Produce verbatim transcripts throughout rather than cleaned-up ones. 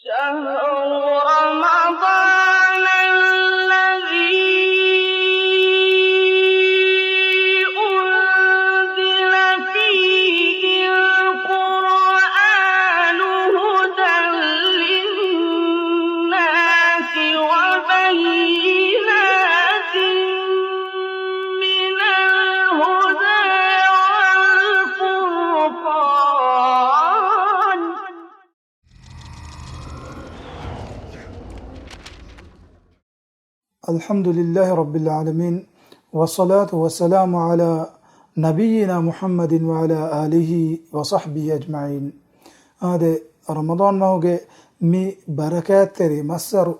شهر رمضان الذي أنزل فيه القرآن هدى للناس وبينات من الهدى والفرقان. الحمد لله رب العالمين، والصلاة والسلام على نبينا محمد وعلى آله وصحبه أجمعين. އާދެ، ރަމަޟާން މަހުގެ މި ބަރަކާތްތެރި މައްސަރު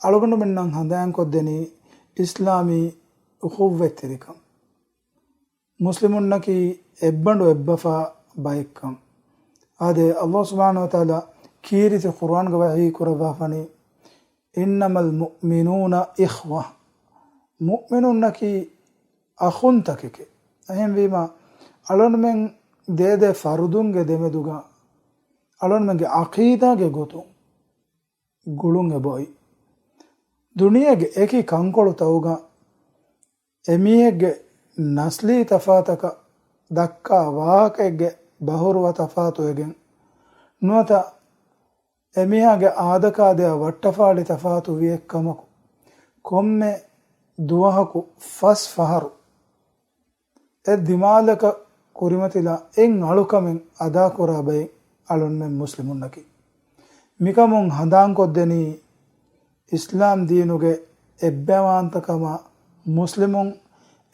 އަޅުގަނޑުމެންނަށް ހަނދާންކޮށްދެނީ އިސްލާމީ އުޚުއްވަތްތެރިކަން. މުސްލިމުންނަކީ އެއްބަނޑު އެއްބަފާ ބައެއްކަން. އާދެ، ﷲ ސުބްޙާނަހޫ ވަތަޢާލާ ކީރިތި ޤުރްއާންގަ ވަޙީ ކުރައްވާފަނީ، "إنما المؤمنون إخوة." މުއުމިނުންނަކީ އަޚުންތަކެކޭ. އެހެންވީމާ، އަޅުންމެން ދޭދޭ ފަރުދުންގެ ދެމެދުގަ އަޅުންމެންގެ ޢަޤީދާގެ ގޮތުން ގުޅުން އެބައޮތް. ދުނިޔޭގެ އެކި ކަންކޮޅުތަކުގަ އެމީހެއްގެ ނަސްލީ ތަފާތަކަށް ދައްކާ ވާހަކައެއްގެ ބަހުރުވަ ތަފާތުވެގެން، ނުވަތަ އެމީހާގެ އާދަކާދަޔާ ވައްޓަފާޅި ތަފާތު ވިއެއްކަމަކު، ކޮންމެ ދުވަހަކު ފަސް ފަހަރު އެ ދިމާލަކަށް ކުރިމަތިލާ އެއް އަޅުކަމެއް އަދާކުރާ ބައެއް އަޅުންމެން މުސްލިމުންނަކީ. މިކަމުން ހަނދާންކޮށްދެނީ އިސްލާމް ދީނުގެ އެއްބަޔާވާންތަކަމާ މުސްލިމުން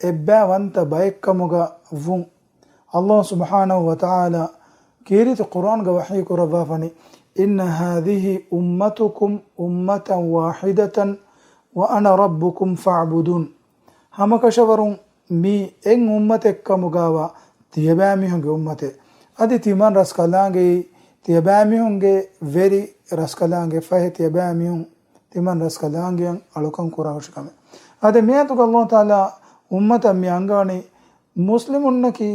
އެއްބަޔާވަންތަ ބައެއްކަމުގަ ވުން. ﷲ ސުބްޙާނަހޫ ވަތަޢާލާ ކީރިތި ޤުރްއާންގަ ވަޙީ ކުރައްވާފަނީ، "إن هذه أمتكم أمة واحدة وأنا ربكم فاعبدون." ހަމަކަށަވަރުން މީ އެއް އުއްމަތެއްކަމުގަވާ ތިޔަބައިމީހުންގެ އުއްމަތެއް. އަދި ތިމަން ރަސްކަލާނގެއީ ތިޔަބައިމީހުންގެ ވެރި ރަސްކަލާނގެ ފަހެ ތިޔަބައިމީހުން ތިމަން ރަސްކަލާނގެއަށް އަޅުކަން ކުރާހުށިކަމެއް. އާދެ، މިއަދުގަ ﷲ ތަޢާލާ އުއްމަތަށް މި އަންގާނީ މުސްލިމުންނަކީ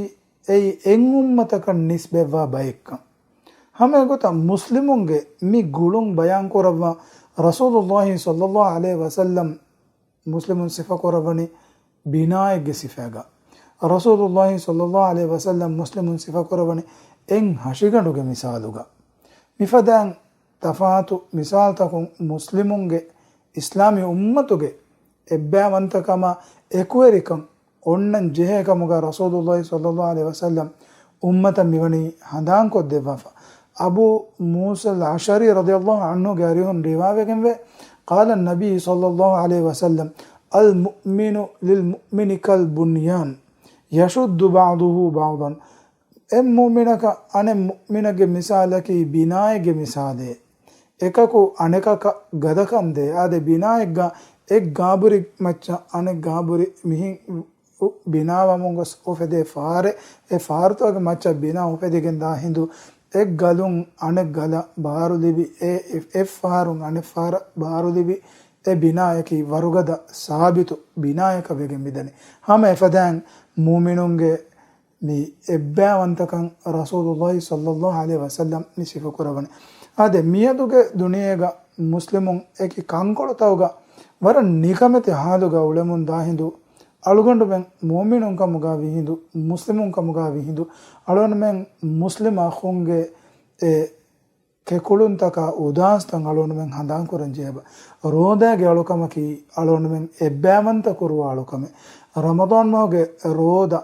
އެއީ އެއް އުއްމަތަކަށް ނިސްބަތްވާ ބައެއްކަން. ހަމައެގޮތަށް މުސްލިމުންގެ މި ގުޅުން ބަޔާންކުރައްވާ ރަސޫލުﷲ ޞައްލަﷲ ޢަލައިހި ވަސައްލަމް މުސްލިމުން ސިފަކުރައްވަނީ ބިނާއެއްގެ ސިފައިގަ. ރަސޫލުﷲ ޞައްލަﷲ ޢަލައިހި ވަސައްލަމް މުސްލިމުން ސިފަކުރައްވަނީ އެއް ހަށިގަނޑުގެ މިސާލުގަ. މިފަދައިން ތަފާތު މިސާލުތަކުން މުސްލިމުންގެ އިސްލާމީ އުއްމަތުގެ އެއްބަޔާވަންތަކަމާ އެކުވެރިކަން އޮންނަން ޖެހޭ ކަމުގަ ރަސޫލުﷲ ޞައްލަﷲ ޢަލައިހި ވަސައްލަމް އުއްމަތަށް މިވަނީ ހަނދާންކޮށްދެއްވާފަ. އަބޫ މޫސަލް އަޝްޢަރީ ރަޟިޔަﷲ ޢަންހުގެ އަރިހުން ރިވާވެގެންވޭ، قال النبي صلى الله عليه وسلم، المؤمن للمؤمن كالبنيان يشد بعضه بعضا. އެއް މުއުމިނަކަށް އަނެއް މުއުމިނެއްގެ މިސާލަކީ ބިނާއެއްގެ މިސާލޭ. އެކަކު އަނެކަކަށް ގަދަކަން ދޭ. އާދެ، ބިނާއެއްގަ އެއް ގާބުރި މައްޗަށް އަނެއް ގާބުރި މިހިން ބިނާވަމުން ގޮސް އުފެދޭ ފާރެއް، އެ ފާރުތަކުގެ މައްޗަށް ބިނާ އުފެދިގެން ދާ ހިނދު، އެއް ގަލުން އަނެއް ގަލަށް ބާރު ލިބި، އެ، އެ، އެއް ފާރުން އަނެއް ފާރަށް ބާރު ލިބި، އެ ބިނާޔަކީ ވަރުގަދަ ސާބިތު ބިނާޔަކަށް ވެގެން މިދަނީ. ހަމަ އެފަދައިން މުއުމިނުންގެ މި އެއްބަޔާވަންތަކަން ރަސޫލުﷲ ޞައްލަﷲ ޢަލައިހި ވަސައްލަމް މި ސިފަކުރައްވަނީ. އާދެ، މިއަދުގެ ދުނިޔޭގަ މުސްލިމުން އެކި ކަންކޮޅުތަކުގަ ވަރަށް ނިކަމެތި ޙާލުގަ އުޅެމުން ދާ ހިނދު، އަޅުގަނޑުމެން މުއުމިނުން ކަމުގަ ވިހިނދު، މުސްލިމުން ކަމުގަ ވިހިނދު، އަޅުގަނޑުމެން މުސްލިމް އަޚުންގެ އެ ކެކުޅުންތަކާ އުދާސްތައް އަޅުގަނޑުމެން ހަނދާންކުރަން ޖެހޭބަ. ރޯދާގެ އަޅުކަމަކީ އަޅުގަނޑުމެން އެއްބަޔާވަންތަ ކުރުވާ އަޅުކަމެއް. ރަމަޟާން މަހުގެ ރޯދަ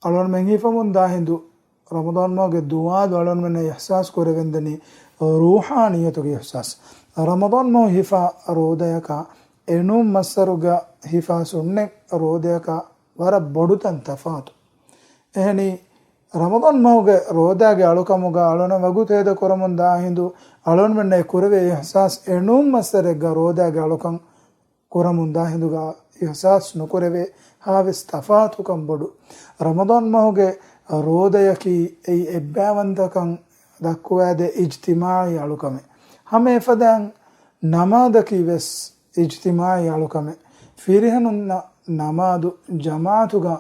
އަޅުގަނޑުމެން ހިފަމުން ދާ ހިނދު، ރަމަޟާން މަހުގެ ދުވާލު އަޅުގަނޑުމެންނަށް އިޙްސާސް ކުރެވެންދަނީ ރޫޙާނިއްޔަތުގެ އިޙްސާސް. ރަމަޟާން މަހު ހިފާ ރޯދަޔަކާ އެނޫން މައްސަރުގަ ހިފާ ސުންނަތް ރޯދަޔަކާ ވަރަށް ބޮޑުތަން ތަފާތު. އެހެނީ، ރަމަޟާން މަހުގެ ރޯދާގެ އަޅުކަމުގަ އަޅުގަނޑު ވަގުތު ހޭދަ ކުރަމުން ދާ ހިނދު، އަޅުގަނޑުމެންނަށް ކުރެވޭ އިޙްސާސް އެނޫން މައްސަރެއްގަ ރޯދާގެ އަޅުކަން ކުރަމުން ދާ ހިނދުގަ އިޙްސާސް ނުކުރެވޭ ހާވެސް ތަފާތުކަން ބޮޑު. ރަމަޟާން މަހުގެ ރޯދަޔަކީ އެއީ އެއްބަޔާވަންތަކަން ދައްކުވާދޭ އިޖްތިމާޢީ އަޅުކަމެއް. ހަމަ އެފަދައިން ނަމާދަކީ ވެސް އިޖްތިމާޢީ އަޅުކަމެއް. ފިރިހެނުންނަށް ނަމާދު ޖަމާޢަތުގަ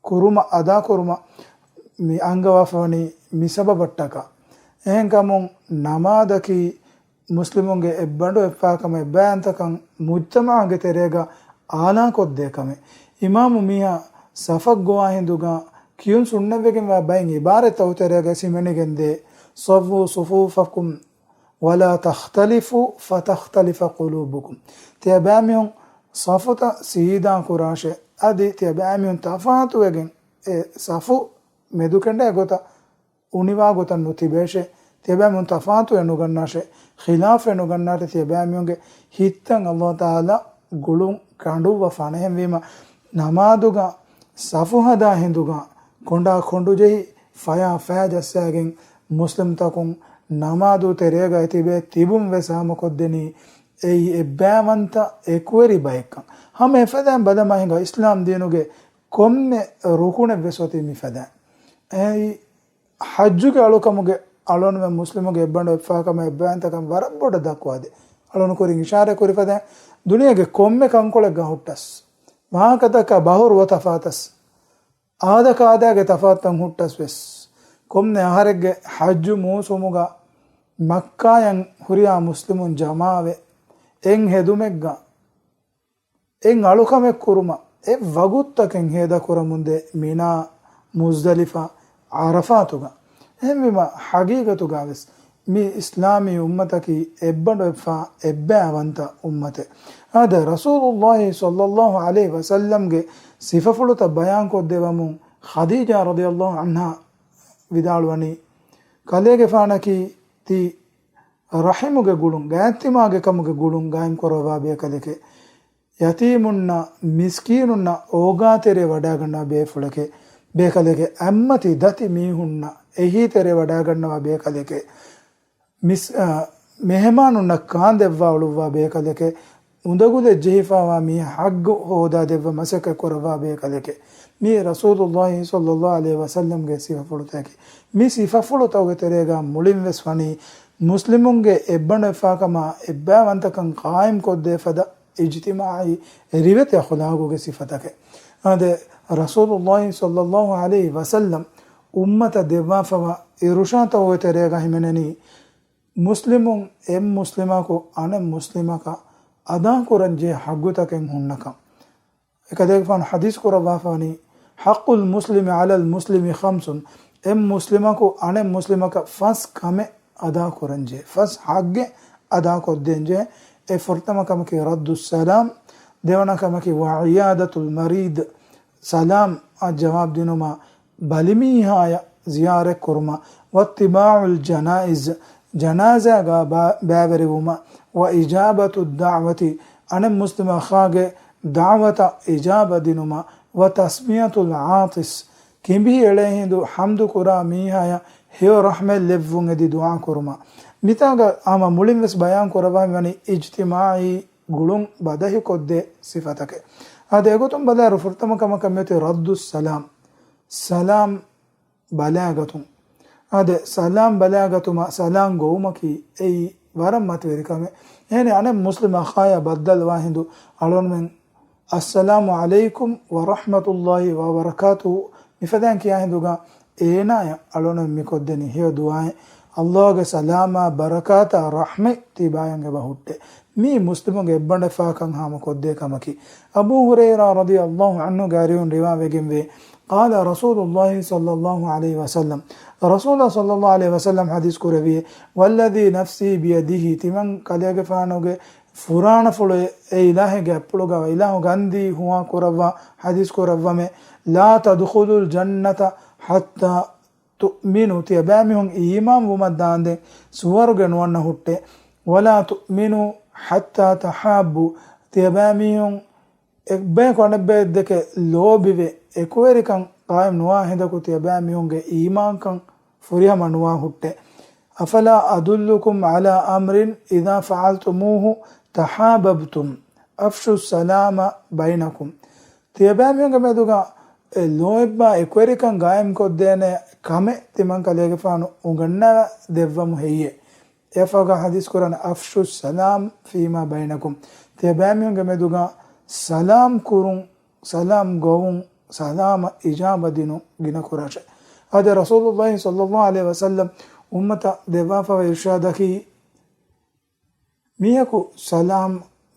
ކުރުމަށް، އަދާކުރުމަށް މި އަންގަވާފަވަނީ މި ސަބަބަށްޓަކާ. އެހެންކަމުން ނަމާދަކީ މުސްލިމުންގެ އެއްބަނޑު އެއްފާކަމެއް، އެއްބައިވަންތަކަން މުޖްތަމަޢުގެ ތެރޭގަ އާލާންކޮށްދޭ ކަމެއް. އިމާމު މީހާ ސަފަށް ގޮވާ ހިނދުގަ ކިޔުން ސުންނަތްވެގެންވާ ބައެއް ޢިބާރަތްތައް ތެރޭގަ ހިމެނިގެންދޭ، "صوّوا صفوفكم ولا تختلفوا فتختلف قلوبكم." ތިޔަބައިމީހުން ސަފުތައް ސީދާ ކުރާށޭ. އަދި ތިޔަބައިމީހުން ތަފާތުވެގެން އެ ސަފު މެދުކެނޑޭ ގޮތަށް އުނިވާ ގޮތަށް ނުތިބޭށޭ. ތިޔަބައިމީހުން ތަފާތުވެ ނުގަންނާށޭ. ޚިލާފެއް ނުގަންނާށޭ. ތިޔަބައިމީހުންގެ ހިތްތައް ﷲ ތަޢާލާ ގުޅުން ކަނޑުއްވަފާނެ. އެހެންވީމަ، ނަމާދުގަ ސަފު ހަދާ ހިނދުގަ ކޮނޑާ ކޮނޑުޖެހި، ފަޔާ ފަޔަށް ޖައްސާގެން މުސްލިމްތަކުން ނަމާދު ތެރޭގައި ތިބޭ ތިބުން ވެސް ހާމަކޮށްދެނީ އެއީ އެއްބައިވަންތަ އެކުވެރި ބައެއްކަން. ހަމަ އެފަދައިން ބަލަމާ ހިނގާ އިސްލާމް ދީނުގެ ކޮންމެ ރުކުނެއް ވެސް އޮތީ މިފަދައިން. އެއީ ޙައްޖުގެ އަޅުކަމުގެ އަޅުގަނޑުމެން މުސްލިމުގެ އެއްބަނޑު އެއްފާކަމާ އެއްބައިވަންތަކަން ވަރަށް ބޮޑަށް ދައްކުވާދޭ. އަޅުގަނޑު ކުރިން އިޝާރާތް ކުރި ފަދައިން، ދުނިޔޭގެ ކޮންމެ ކަންކޮޅެއްގަ ހުއްޓަސް، ވާހަކަތަކާ ބަހުރު ވަ ތަފާތަސް، އާދަކާދައިގެ ތަފާތުތައް ހުއްޓަސް ވެސް، ކޮންމެ އަހަރެއްގެ ޙައްޖު މޫސުމުގަ މައްކާޔަށް ހުރިހާ މުސްލިމުން ޖަމާވެ، އެއް ހެދުމެއްގަ އެއް އަޅުކަމެއް ކުރުމަށް އެއް ވަގުތުތަކެއް ހޭދަކުރަމުންދޭ މިނާ، މުޒްދަލިފާ، ޢަރަފާތުގަ. އެހެންވީމަ، ޙަޤީޤަތުގަވެސް މި އިސްލާމީ އުއްމަތަކީ އެއްބަނޑު އެއްފާ އެއްބައިވަންތަ އުއްމަތެއް. އާދެ، ރަސޫލުﷲ ޞައްލަﷲ ޢަލައިހި ވަސައްލަމްގެ ސިފަފުޅުތައް ބަޔާންކޮށްދެވަމުން، ޚަދީޖާ ރަޟިޔަﷲ ޢަންހާ ވިދާޅުވަނީ، ކަލޭގެފާނަކީ ތި ރަޙިމުގެ ގުޅުން، ގާތްތިމާގެ ކަމުގެ ގުޅުން ގާއިމް ކުރައްވާ ބޭކަލެކޭ. ޔަތީމުންނަށް، މިސްކީނުންނަށް އޯގާތެރޭ ވަޑައިގަންނަވާ ބޭފުޅެކޭ، ބޭކަލެކޭ. އަތްމަތި ދަތި މީހުންނަށް އެހީތެރޭ ވަޑައިގަންނަވާ ބޭކަލެކޭ. މިސް-، އަ، މެހެމާނުންނަށް ކާންދެއްވާ އުޅުއްވާ ބޭކަލެކޭ. އުނދަގުލެއް ޖެހިފާވާ މީހާ ޙައްޤު ހޯދާދެއްވަން މަސައްކަތް ކުރައްވާ ބޭކަލެކޭ. މީ ރަސޫލުﷲ ޞައްލަﷲ ޢަލައިހި ވަސައްލަމްގެ ސިފަފުޅުތަކެއް. މި ސިފަފުޅުތަކުގެ ތެރޭގަ މުޅިން ވެސް ވަނީ މުސްލިމުންގެ އެއްބަނޑު އެއްފާކަމާ އެއްބައިވަންތަކަން ޤާއިމްކޮށްދޭ ފަދަ އިޖްތިމާޢީ ރިވެތި އަޚުލާގުގެ ސިފަތަކެއް. އާދެ، ރަސޫލުﷲ ޞައްލަﷲ ޢަލައިހި ވަސައްލަމް އުއްމަތަށް ދެއްވާފަވާ އިރުޝާދުތަކުގެ ތެރޭގަ ހިމެނެނީ، މުސްލިމުން އެއް މުސްލިމަކު އަނެއް މުސްލިމަކަށް އަދާކުރަންޖެހޭ ޙައްޤުތަކެއް ހުންނަކަން. އެކަލޭގެފާނު ޙަދީޘް ކުރައްވާފަވަނީ، "حق المسلم على المسلم خمس." އެއް މުސްލިމަކު އަނެއް މުސްލިމަކަށް ފަސް ކަމެއް އަދާކުރަންޖެހޭ، ފަސް ޙައްޤެއް އަދާކޮށްދޭންޖެހޭ. އެ ފުރަތަމަ ކަމަކީ ރައްދުއްސަލާމް، ދެވަނަ ކަމަކީ وعيادة المريض، ސަލާމް އަށް ޖަވާބު ދިނުމަށް ބަލިމީހާޔަށް ޒިޔާރަތް ކުރުމަށް، واتباع الجنائز، ޖަނާޒާގަ ބާ-، ބައިވެރިވުމަށް، وإجابة الدعوة، އަނެއް މުސްލިމް އަޚާގެ ދަޢުވަތަށް އިޖާބަ ދިނުމަށް، وتسمية العاطس، ކިނބިހި އެޅޭ ހިނދު ޙަމްދު ކުރާ މީހާޔަށް ހެޔޮ ރަޙްމަތް ލެއްވުން އެދި ދުޢާ ކުރުމަށް. މިތާގަ ހަމަ މުޅިން ވެސް ބަޔާން ކުރައްވާ މިވަނީ އިޖްތިމާޢީ ގުޅުން ބަދަހިކޮށްދޭ ސިފަތަކެއް. އާދެ، އެގޮތުން ބަލާއިރު ފުރަތަމަ ކަމަކަށް މިއޮތީ ރައްދުއްސަލާމް، ސަލާމް ބަލައިގަތުން. އާދެ، ސަލާމް ބަލައިގަތުމަށް ސަލާމް ގޮވުމަކީ އެއީ ވަރަށް މަތިވެރި ކަމެއް. އެހެނީ އަނެއް މުސްލިމް އަޚާޔާ ބައްދަލުވާ ހިނދު އަޅުގަނޑުމެން، "السلام عليكم ورحمة الله وبركاته" މިފަދައިން ކިޔާ ހިނދުގަ އޭނާޔަށް އަޅުގަނޑުމެން މިކޮށްދެނީ ހެޔޮ ދުޢާއެއް، "ﷲ ގެ ސަލާމާ ބަރަކާތާ ރަޙްމަތް ތިބާޔަށް އެބަ ހުއްޓޭ." މީ މުސްލިމުގެ އެއްބަނޑު އެއްފާކަން ހާމަކޮށްދޭ ކަމަކީ. އަބޫ ހުރައިރާ ރަޟިޔަﷲ ޢަންހުގެ އަރިހުން ރިވާވެގެންވޭ، قال رسول الله صلى الله عليه وسلم، ރަސޫލާ ޞައްލަﷲ ޢަލައިހި ވަސައްލަމް ޙަދީޘް ކުރެއްވިއޭ، والذي نفسي بيده، ތިމަން ކަލޭގެފާނުގެ ފުރާނަފުޅު އެ އިލާހެއްގެ އަތްޕުޅުގަ، އިލާހު ގަންދީ ހުވާ ކުރައްވާ ޙަދީޘް ކުރައްވަމޭ، لا تدخلوا الجنة حتى تؤمنوا، ތިޔަބައިމީހުން އީމާން ވުމަށް ދާންދެން ސުވަރުގެ ނުވަންނަ ހުއްޓޭ، ولا تؤمنوا حتى تحابوا، ތިޔަބައިމީހުން އެއްބަޔަކު އަނެއްބައަށްދެކެ ލޯބިވެ، އެކުވެރިކަން ޤާއިމް ނުވާ ހިނދަކު ތިޔަބައިމީހުންގެ އީމާންކަން ފުރިހަމަ ނުވާ ހުއްޓޭ. أفلا أدلكم على أمر إذا فعلتموه تحاببتم، أفشوا السلام بينكم. ތިޔަބައިމީހުންގެ މެދުގަ އެ ލޯތްބާ އެކުވެރިކަން ގާއިމްކޮށްދޭނެ ކަމެއް ތިމަން ކަލޭގެފާނު އުނގަންނަ ދެއްވަމު ހެއްޔޭ؟ އެއަށްފަހުގަ ޙަދީޘް ކުރަން، أفشوا السلام فيما بينكم، ތިޔަބައިމީހުންގެ މެދުގަ ސަލާމް ކުރުން، ސަލާމް ގޮވުން، ސަލާމަށް އިޖާބަ ދިނުން ގިނަ ކުރާށޭ. އާދެ، ރަސޫލުﷲ ޞައްލަﷲ ޢަލައިހި ވަސައްލަމް އުއްމަތަށް ދެއްވާފަވާ އިރްޝާދަކީ، މީހަކު ސަލާމް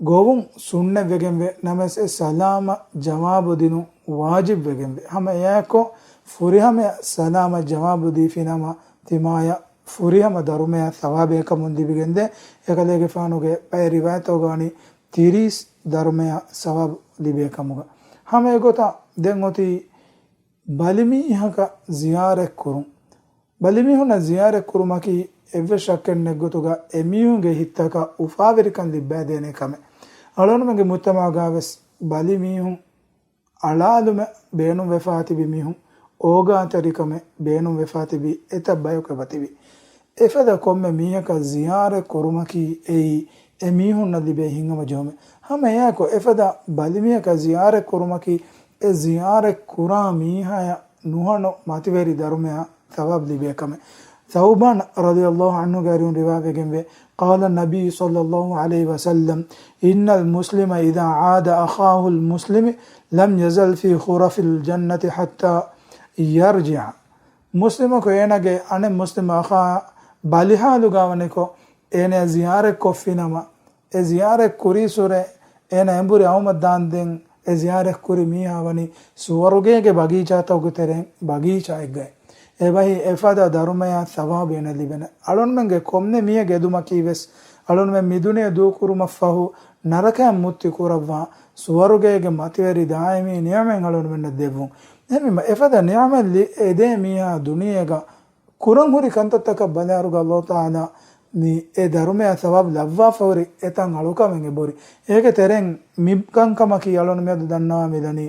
ގޮވުން ސުންނަތްވެގެންވޭ، ނަމަވެސް އެ ސަލާމަށް ޖަވާބު ދިނުން ވާޖިބްވެގެންވޭ. ހަމަ އެއާއެކު ފުރިހަމަޔަށް ސަލާމަށް ޖަވާބު ދީފިނަމަ، ތިމާޔަށް ފުރިހަމަ ދަރުމަޔާ ސަވާބެއް ކަމުން ލިބިގެންދޭ. އެކަލޭގެފާނުގެ ބައެއް ރިވާޔަތްތަކުގަ ވަނީ ތިރީސް ދަރުމަޔާ ސަވާބު ލިބޭ ކަމުގަ. ހަމަ އެގޮތަށް ދެން އޮތީ ބަލިމީހަކަށް ޒިޔާރަތް ކުރުން. ބަލިމީހުންނަށް ޒިޔާރަތް ކުރުމަކީ އެއްވެސް ޝައްކެއް ނެތް ގޮތުގަ އެމީހުންގެ ހިތްތަކަށް އުފާވެރިކަން ލިއްބައިދޭނެ ކަމެއް. އަޅުގަނޑުމެންގެ މުޖްތަމަޢުގަވެސް ބަލިމީހުން އަޅާލުމެއް ބޭނުންވެފާ ތިބި މީހުން، އޯގާތެރިކަމެއް ބޭނުންވެފާ ތިބި އެތައް ބަޔަކު އެބަތިބި. އެފަދަ ކޮންމެ މީހަކަށް ޒިޔާރަތް ކުރުމަކީ އެއީ އެ މީހުންނަށް ލިބޭ ހިތްހަމަޖެހުމެއް. ހަމަ އެއާއެކު އެފަދަ ބަލިމީހަކަށް ޒިޔާރަތް ކުރުމަކީ އެ ޒިޔާރަތް ކުރާ މީހާޔަށް ނުހަނު މަތިވެރި ދަރުމަޔާ ސަވާބު ލިބޭ ކަމެއް. ޘައުބާން ރަޟިޔަﷲ ޢަންހުގެ އަރިހުން ރިވާވެގެންވޭ، قال النبي صلى الله عليه وسلم، إن المسلم إذا عاد أخاه المسلم لم يزل في خرف الجنة حتى يرجع. މުސްލިމަކު އޭނާގެ އަނެއް މުސްލިމް އަޚާ ބަލިހާލުގަ ވަނިކޮށް، އޭނާ ޒިޔާރަތް ކޮށްފިނަމަ، އެ ޒިޔާރަތް ކުރީ ސުރެ އޭނާ އެނބުރި އައުމަށް ދާންދެން، އެ ޒިޔާރަތް ކުރި މީހާ ވަނީ ސުވަރުގޭގެ ބަގީޗާތަކުގެ ތެރެއިން ބަގީޗާއެއްގައި. އެބަހީ އެފަދަ ދަރުމަޔާ ސަވާބު އޭނަ ލިބެނެ. އަޅުންމެންގެ ކޮންމެ މީހެއްގެ އެދުމަކީ ވެސް، އަޅުންމެން މި ދުނިޔެ ދޫކުރުމަށްފަހު ނަރަކަޔަށް މުއްތި ކުރައްވާ، ސުވަރުގޭގެ މަތިވެރި ދާއިމީ ނިޢުމަތް އަޅުންމެންނަށް ދެއްވުން. އެހެންވީމަ އެފަދަ ނިޢުމަތް ލި-، އެދޭ މީހާ ދުނިޔޭގަ ކުރަން ހުރި ކަންތައްތަކަށް ބަލާއިރުގަ ﷲ ތަޢާލާ މި އެ ދަރުމަޔާ ސަވާބު ލައްވާފަ ހުރި އެތައް އަޅުކަމެއް އެބުރި. އޭގެ ތެރެއިން މި ކަންކަމަކީ އަޅުން މިއަދު ދަންނަވާ މިލަނީ،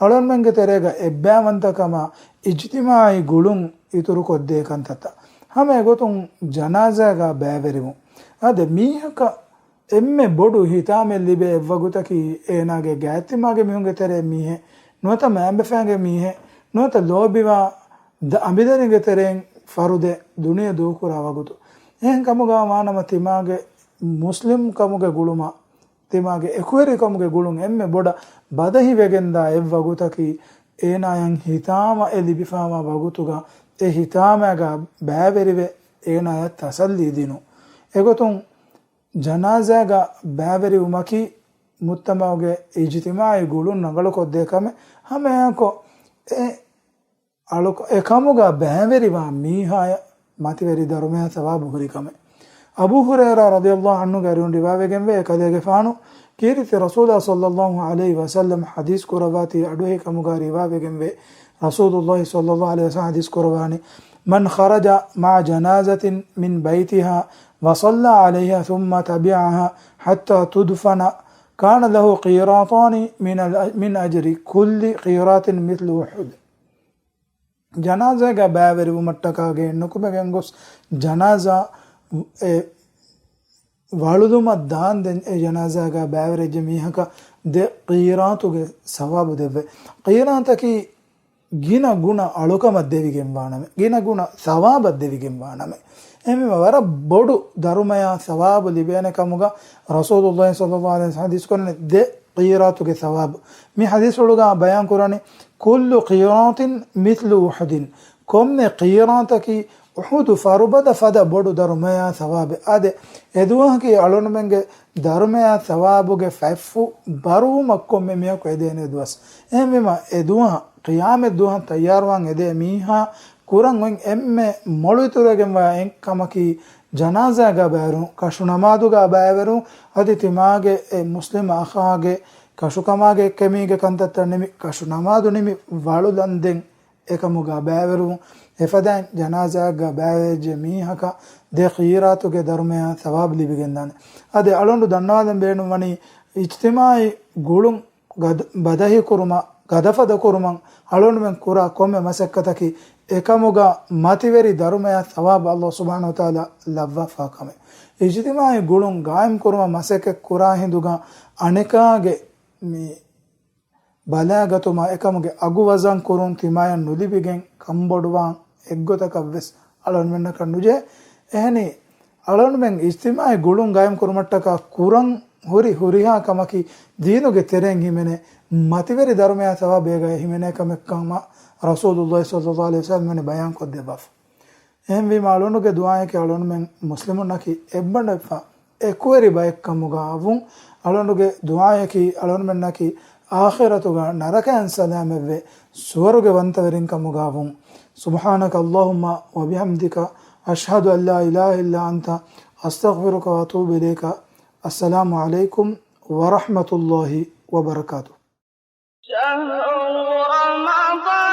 އަޅުންމެންގެ ތެރޭގަ އެއްބައިވަންތަކަމާ އިޖްތިމާޢީ ގުޅުން އިތުރުކޮށްދޭ ކަންތައްތައް. ހަމަ އެގޮތުން ޖަނާޒާގަ ބައިވެރިވުން. އާދެ، މީހަކަށް އެންމެ ބޮޑު ހިތާމައެއް ލިބޭ އެއްވަގުތަކީ އޭނާގެ ގާތްތިމާގެ މީހުންގެ ތެރޭ މީހެއް ނުވަތަ މައިންބަފައިންގެ މީހެއް ނުވަތަ ލޯބިވާ ދަ-، އަނބިދަރިންގެ ތެރެއިން ފަރުދެއް ދުނިޔެ ދޫކުރާ ވަގުތު. އެހެން ކަމުގަ ވާނަމަ ތިމާގެ މުސްލިމް ކަމުގެ ގުޅުމަށް، ތިމާގެ އެކުވެރިކަމުގެ ގުޅުން އެންމެ ބޮޑަށް ބަދަހިވެގެންދާ އެއްވަގުތަކީ، އޭނާޔަށް ހިތާމައެއް ލިބިފާވާ ވަގުތުގަ އެ ހިތާމައިގަ ބައިވެރިވެ އޭނާޔަށް ތަސައްލީ ދިނުން. އެގޮތުން ޖަނާޒާގަ ބައިވެރިވުމަކީ މުޖްތަމަޢުގެ އިޖްތިމާޢީ ގުޅުން ރަނގަޅުކޮށްދޭ ކަމެއް. ހަމައެއާއެކު އެ އަޅުކަ-، އެ ކަމުގަ ބައިވެރިވާ މީހާޔަށް މަތިވެރި ދަރުމަޔާ ސަވާބު ހުރި ކަމެއް. އަބޫ ހުރައިރާ ރަޟިޔަﷲ ޢަންހުގެ އަރިހުން ރިވާވެގެންވޭ، އެކަލޭގެފާނު ކީރިތި ރަސޫލާ ޞައްލަﷲ ޢަލައިހި ވަސައްލަމް ޙަދީޘް ކުރައްވާތީ އަޑުއެހި ކަމުގަ ރިވާވެގެންވޭ. ރަސޫލުﷲ ޞައްލަﷲ ޢަލައިހި ވަސައްލަމް ޙަދީޘް ކުރައްވާނީ، من خرج مع جنازة من بيتها وصلى عليها ثم تبعها حتى تدفن كان له قيراطان من ال-، من أجر كل قيراط مثل أحد. ޖަނާޒާގަ ބައިވެރިވުމަށްޓަކާ ގެއިން ނުކުމެގެން ގޮސް، ޖަނާޒާ އެ ވަޅުލުމަށް ދާންދެން އެ ޖަނާޒާގަ ބައިވެރިވެއްޖެ މީހަކަށް ދެ ޤީރާތުގެ ސަވާބު ދެއްވޭ. ޤީރާތަކީ ގިނަ ގުނަ އަޅުކަމަށް ދެވިގެން ވާނަމެ، ގިނަ ގުނަ ސަވާބަށް ދެވިގެން ވާނަމެ. އެހެންވީމަ ވަރަށް ބޮޑު ދަރުމަޔާ ސަވާބު ލިބޭނެ ކަމުގަ ރަސޫލުﷲ ޞައްލަﷲ ޢަލައިހި ވަސައްލަމް ޙަދީޘް ކުރަނީ ދެ ޤީރާތުގެ ސަވާބު. މި ޙަދީޘްފުޅުގަ ބަޔާން ކުރަނީ، كل قيراط مثل أحد. ކޮންމެ ޤީރާތަކީ އުޙުދު ފަރުބަދަ ފަދަ ބޮޑު ދަރުމަޔާ ސަވާބެއް. އާދެ، އެދުވަހަކީ އަޅުންމެންގެ ދަރުމަޔާ ސަވާބުގެ ފަތްފުށް ބަރުވުމަށް ކޮންމެ މީހަކު އެދޭނެ ދުވަސް. އެހެންވީމަ، އެދުވަހަށް ޤިޔާމަތް ދުވަހަށް ތައްޔާރުވާން އެދޭ މީހާ ކުރަން އޮތް އެންމެ މޮޅުއިތުރުވެގެންވާ އެއް ކަމަކީ، ޖަނާޒާގަ ބައިވެރުން، ކަށު ނަމާދުގަ ބައިވެރުން، އަދި ތިމާގެ އެ މުސްލިމް އަޚާގެ ކަށުކަމާގެ އެކަމީގެ ކަންތައްތައް ނިމި، ކަށު ނަމާދު ނިމި ވަޅުލަންދެން އެކަމުގަ ބައިވެރުން. އެފަދައިން ޖަނާޒާއެއްގަ ބައިވެއްޖެ މީހަކަށް ދެ ޤީރާތުގެ ދަރުމަޔާ ސަވާބު ލިބިގެންދާނެ. އަދި އަޅުނޑު ދަންނަވާލަން ބޭނުންވަނީ، އިޖްތިމާޢީ ގުޅުން ގަދަ-، ބަދަހިކުރުމަށް، ގަދަފަދަކުރުމަށް އަޅުނޑުމެން ކުރާ ކޮންމެ މަސައްކަތަކީ، އެކަމުގަ މަތިވެރި ދަރުމަޔާ ސަވާބު ﷲ ސުބްޙާނަހޫ ވަތަޢާލާ ލައްވާފާ ކަމެއް. އިޖްތިމާޢީ ގުޅުން ގާއިމް ކުރުމަށް މަސައްކަތް ކުރާ ހިނދުގަ އަނެކާގެ މި ބަލާގަތުމާ އެކަމުގެ އަގު ވަޒަން ކުރުން ތިމާޔަށް ނުލިބިގެން ކަންބޮޑުވާން އެއްގޮތަކަށް ވެސް އަޅުންމެންނަކަށް ނުޖެހޭ. އެހެނީ، އަޅުންމެން އިޖްތިމާޢީ ގުޅުން ގާއިމް ކުރުމަށްޓަކާ ކުރަން ހުރި ހުރިހާ ކަމަކީ ދީނުގެ ތެރެއިން ހިމެނޭ، މަތިވެރި ދަރުމަޔާ ސަވާބު އޭގަ ހިމެނޭ ކަމެއް ކަމަށް ރަސޫލުﷲ ޞައްލަﷲ ޢަލައިހި ވަސައްލަމް ބަޔާން ކޮށްދެއްވާފަ. އެހެންވީމާ އަޅުގަނޑުގެ ދުޢާއަކީ އަޅުގަނޑުމެން މުސްލިމުންނަކީ އެއްބަނޑުވެފަ އެކުވެރި ބައެއްކަމުގަ ވުން، އަޅުގަނޑުގެ ދުޢާއަކީ އަޅުގަނޑުމެންނަކީ އާޚިރަތުގަ ނަރަކައިން ސަލާމަތްވެ ސުވަރުގެ ވަންތަވެރިން ކަމުގަ ވުން. سبحانك اللهم وبحمدك، أشهد أن لا إله إلا أنت، أستغفرك وأتوب إليك. السلام عليكم ورحمة الله وبركاته. شهر رمضان